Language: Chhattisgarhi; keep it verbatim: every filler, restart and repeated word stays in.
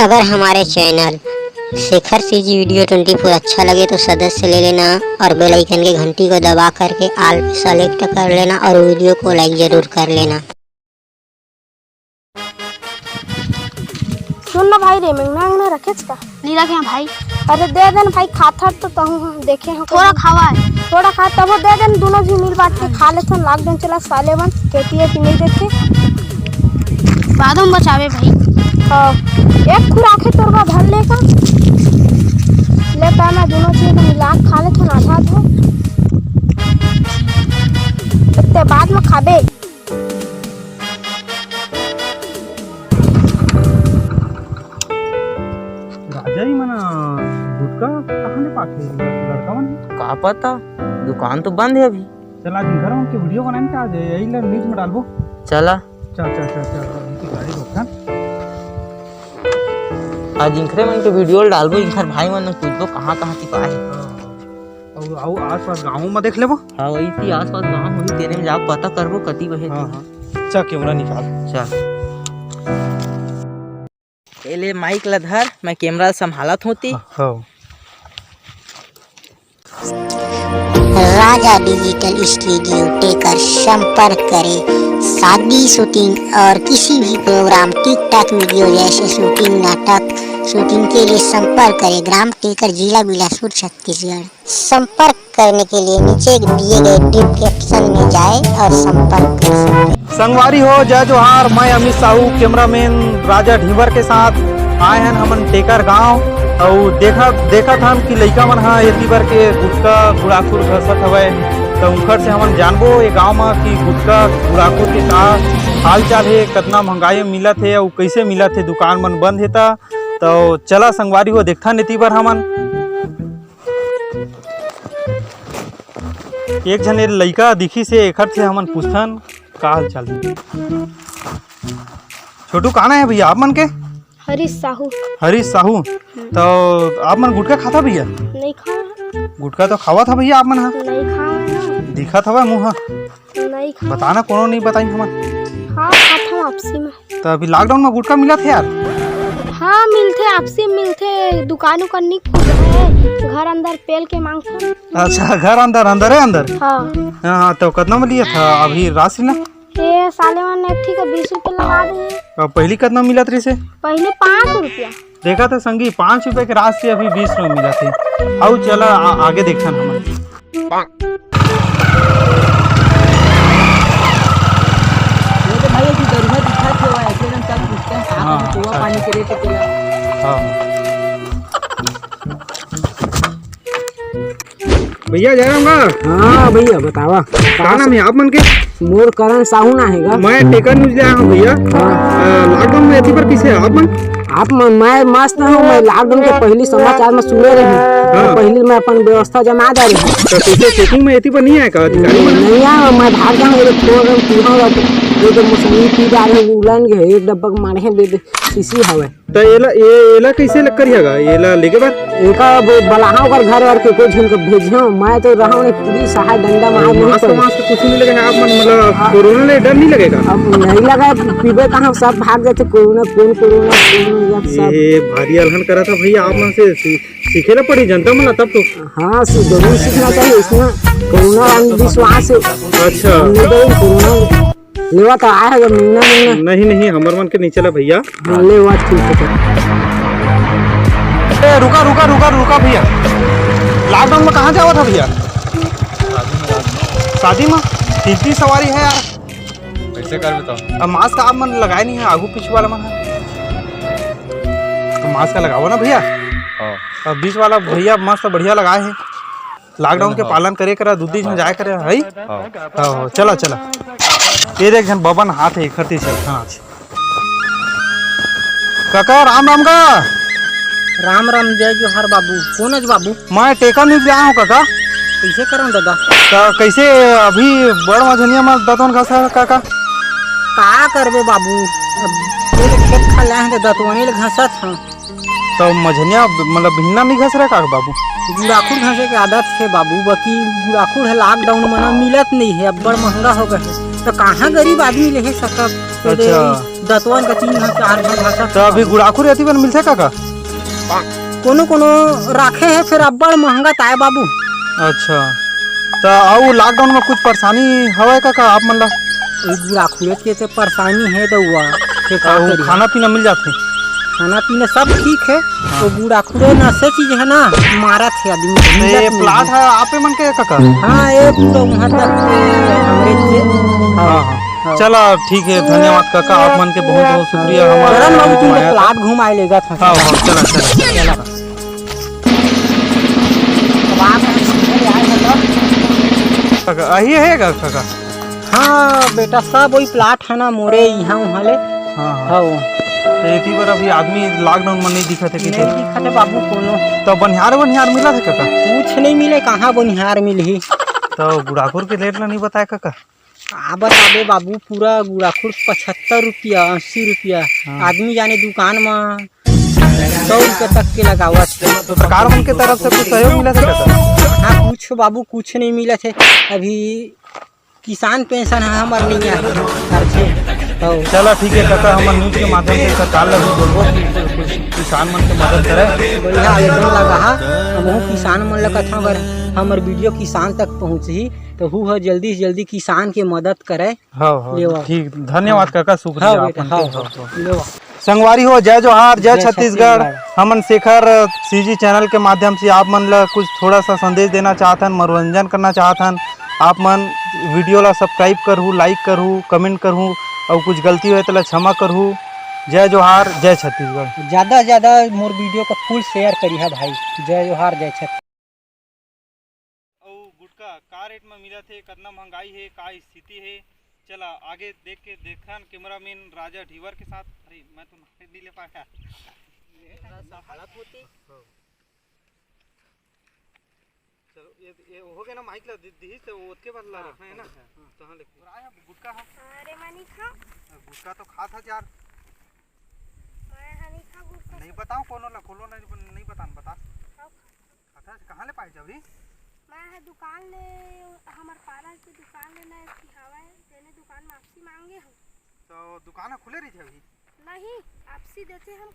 अगर हमारे channel Shekhar CG video twenty four अच्छा लगे तो सदस्य ले लेना और बेल आइकन के घंटी को दबा करके ऑल पे सेलेक्ट कर लेना और वीडियो को लाइक जरूर कर लेना। सुन ना भाई रे, मेंगना अंगना रखेच का? नहीं रखे हैं भाई। अरे दे देन भाई, खाथर तो तहूँ ह, देखे हो थोड़ा कभी। खावा है। थोड़ा खा, तबो दे देन, दोनों जी मिल बांट के खा लेथन। लाग देन चला साले मन, केटी एटी नहीं देखे। बादों में बचावे भाई। हाँ, एक खुराक है तोर बा, धर ले का। ले पा मैं दोनों चीज मिला के खा लेथन आधा आधा। इतने बाद में खाबे। राजा ही मना गुटका कहाँ ले पाथे लड़का मन? का पता, दुकान तो बंद है अभी। चल आज घर के वीडियो बनाएंगे, आज यही ले न्यूज में डालबो। चला। चल चल चल चल, इनकी गाड़ी रोक ना। आज इंखरे मन के वीडियो डालबो, इंखर भाई मन पूछबो कहाँ कहाँ ती पाए। अउ, अउ आसपास गाँव में देख लेबो। हाँ, वही ती आसपास गाँव होही, तेने में जाके पता करबो कति बहे हाँ, ती। हाँ। चल, कैमरा निकाल। चल। ए ले माइक ला धर, मैं कैमरा संभालत होती। हाँ। राजा डिजिटल स्टूडियो टेकर संपर्क करें। शादी शूटिंग और किसी भी प्रोग्राम, टिकटॉक वीडियो जैसे शूटिंग, नाटक शूटिंग के लिए संपर्क करें। ग्राम टेकर, जिला बिलासपुर, छत्तीसगढ़। संपर्क करने के लिए नीचे दिए गए डिस्क्रिप्शन में जाएं और संपर्क कर सकते हैं। संगवारी हो, जय जोहार, मैं अमित साहू, कैमरामैन राजा ढीबर के साथ आए हन हमन टेकर गांव। अउ देखा, देखत हन कि लइका मन ह एती बर के गुटका गुड़ाखुर घसत हवय, त उंखर से हमन जानबो ए गांव म कि गुटका गुड़ाखुर के का हाल चाल हे, कतना महंगाई म मिलत हे अउ कइसे मिलत हे, दुकान मन बंद हे त। त चला संगवारी हो, देखथन एती बर हमन। एक झन ए लइका दिखिस हे, एखर से हमन पूछथन का हाल चाल हे। छोटू, का नाम हे भैया आप मन के? हरीश साहू। हरीश साहू। हम्म। तो आप मन गुटखा खाता भैया? नहीं खावा। गुटखा तो खावा था भैया आप मन हा। नहीं खावा ना। दिखा था मुँह हा। नहीं खावा। बताना कोनो नहीं बताई हमन। हाँ, खाता आपसी में। तो अभी लॉकडाउन में गुटखा मिला थे यार? हाँ, मिलथे, आपसी में मिलथे, दुकान उकान नहीं खुल है, घर अंदर पेल के मांगथे। अच्छा, घर अंदर, अंदर है अंदर? हाँ। हाँ, हाँ, तो कितना में लिया था अभी राशि ना? ए साले मन एक ठीक बीस रुपया लगा दे। अब पहली कितना मिलत रहिस हे? पहले पाँच रुपया। देखा था संगी, पाँच रुपया के राशि अभी बीस रुपया मिलत हे। अउ चला आ, आगे देखथन हमन। ये तो भाई अभी दरुहा दिखा थे, वो ऐसे एकदम चल पूछते हैं, कहाँ हाँ, पे कुआ अच्छा। पानी के रेट है। हाँ। भैया जयराम का। हाँ भैया बतावा। का नाम हे आप मन के? मोर करण साहू ना हे गा। मैं टेकर न्यूज ले आया हूँ भैया। हाँ। अ, लॉकडाउन में एती बर किसे आप मन? आप मन, मैं मस्त हूँ। मैं लॉकडाउन के पहली समाचार में सुने रहे हूँ। हाँ। पहली मैं अपन व्यवस्था जमा जा रही हूँ। तो कैसे चेकिंग में एती बर नहीं आए का अधिकारी मन? नहीं आया, मैं भाग जाऊँ, मेरे फोन में पीहा हुआ, ये तो मौसमी पी जा रहे हैं, उलन गए, एक डब्बा के मारे हैं, दे दे, शीशी हवे। त एला, ए-, एला कइसे ल-, करिहा गा? एला लेके बर? एका ब-, बलाहा ओकर घर वर के कोई झन के भेजहूँ। मैं तो रहूँ नहीं, पुलिस आहा, डंडा मार नहीं मास्क पड़े। मास्क कुछ नहीं लगे हैं आप मन, मतलब हाँ। कोरोना ले डर नहीं लगेगा? अब नहीं लगा, पीबे कहाँ, सब भाग जाते, कोरोना, कौन कोरोना, कौन ये सब। ये भारी अलहन करा था भैया, आप मन से सी-, सीखे ला पड़ी जनता मन ला तब तो। हाँ, सी-, जरूर सीखना चाहिए, इसमें कोरोना अंधविश्वास है। अच्छा। नहीं तो कोरोना लेवा तो आए हे, मिलना, मिलना। नहीं, नहीं, हमर मन के नहीं चला भैया। हाँ, लेवा, ठीक है, ठीक। ए, रुका, रुका, रुका, रुका भैया। लॉकडाउन में कहाँ जावा था भैया? शादी में। तीन तीन सवारी है यार। कैसे कर बताओ? अब मास्क आप मन लगाए नहीं है, आगू पीछू वाला मन है। तो मास्क का लगावा ना भैया। हाँ। अब बीच वाला भैया मस्त बढ़िया लगाए है। लॉकडाउन के हाँ। पालन करे करा, दू तीन झन जाए करे, हई? हाँ। हाँ, चला, चला। ये देख झन बबन हाथ है, इकतीस है, हाँ। काका, राम राम का। राम राम, जय जोहार बाबू। कौन है बाबू? मैं टेकर न्यूज ले आया हूँ काका। कैसे करन दादा? तो कैसे अभी बड़ मझनिया में दतवन घसा काका? का करबे बाबू, अब ये खेत खा लाए हैं तो दतवने ले घसत हैं। तो मझनिया मतलब भिन्ना नहीं घस रहा का बाबू? गुड़ाखुर घसे के आदत है बाबू, बाकी गुड़ाखुर है लॉकडाउन में ना मिलत नहीं है, अब्बड़ महंगा हो गए है, तो कहाँ गरीब आदमी ले सकब? तो दे अच्छा। दतवन के तीन झन, चार झन भाषा। तो अभी गुड़ाखुर एती बर मिलथे काका? कोनो कोनो राखे हे, फेर अब्बड़ महंगा ताय बाबू। अच्छा, तो अउ lockdown में कुछ परेशानी हवय काका आप मन ला? ए गुड़ाखुरे के तो परेशानी हे दउआ, फेर का अउ करिहा? खाना पीना मिल जाथे? खाना पीना सब ठीक हे, हाँ। तो गुड़ाखुरे नशे चीज हे ना, मारत हे आदमी, तो ये मिलत नहीं plot हे। हे आपे मन के काका? हाँ, ये पूरा वहाँ तक के हमरे के। हाँ, हाँ। हाँ। चला, ठीक है, धन्यवाद काका, आप मन के बहुत बहुत शुक्रिया, हमारा करन बाबू, तुमको आया था। Plot घुमाए लेगा था। हाँ, हाँ, चला, चला। चला। अब आप काका, यही है का काका? हाँ बेटा, सब वही plot है ना मोरे यहाँ वहाँ ले। हाँ, हाँ। हाँ, वो। तो एक ही बार अभी आदमी lockdown में नहीं दिखा थे किसी? नहीं दिखा थे बाबू कोनो। तो बनिहार, बनिहार मिला था काका? कुछ नहीं मिले, कहाँ बनिहार मिलही? तो गुड़ाखुर के rate ला नहीं बताया काका? का बताबे बाबू, पूरा गुड़ाखुर पचहत्तर रुपया, अस्सी रुपया। हाँ। आदमी जाने दुकान में सौ रुपया तक के लगावत हे। सरकार मन के तरफ से कुछ सहयोग मिला सकता? हाँ, कुछ बाबू, कुछ नहीं मिला थे। अभी किसान पेंशन है हमर नहीं आए। करथे। हौ। चला ठीक है काका, हमर news के माध्यम से सरकार ला भी बोलबो कि कुछ किसान मन के मदद करे। बढ़िया, एकदम लगा हा। हमहू किसान मन ला कथन, अगर हमर video किसान तक पहुँचही, तो हु ह जल्दी से जल्दी किसान के मदद करे। हाँ, हाँ, लेवा। ठीक, धन्यवाद हाँ। काका, शुक्रिया हाँ आप बेटा, मन के। हाँ, हाँ, हाँ। लेवा। संगवारी हो, जय जोहार, जय जय छत्तीसगढ़। छत्तीसगढ़। हमन शेखर CG channel के माध्यम से आप मन ला कुछ थोड़ा सा संदेश देना चाहत हन, मनोरंजन करना चाहत हन। आप मन video ला subscribe करहू, like करहू, comment करहू, अउ कुछ गलती होय तेला क्षमा करहू। जय जोहार, जय छत्तीसगढ़। ज्यादा से ज्यादा मोर video को full share करिहा भाई। जय जोहार, जय छत्तीसगढ़। अउ गुटखा का rate म मिलत हे, कतना महंगाई हे, का स्थिति हे, चला आगे देख के देखन। Cameraman राजा ढीवर के साथ। अरे, मैं तो नाम नहीं ले पाया। हालत होती। हाँ। चलो, ये, ये हो गया ना, mic ला दि-, दिहिस, तो वो ओतके बार ला हाँ, रखना है ना? हाँ, हाँ। तो हाँ, ले। गुटखा है? अरे, मैं नहीं खाऊं। गुटखा तो खात हस यार। मैं हा नहीं खाऊं गुटखा। नहीं बताओ, कोनो ला, कोनो नहीं, नहीं बतान, बता। खाओ, खाओ। अच्छा, कहाँ ले पाए जब ही? मैं ह दुकान ले, हमर पारा के दुकान ले मैं सिखावा है, तेने दुकान में आपसी मांगे हूँ। तो दुकान ह खुले रही थे अभी? नहीं, आपसी देते हम।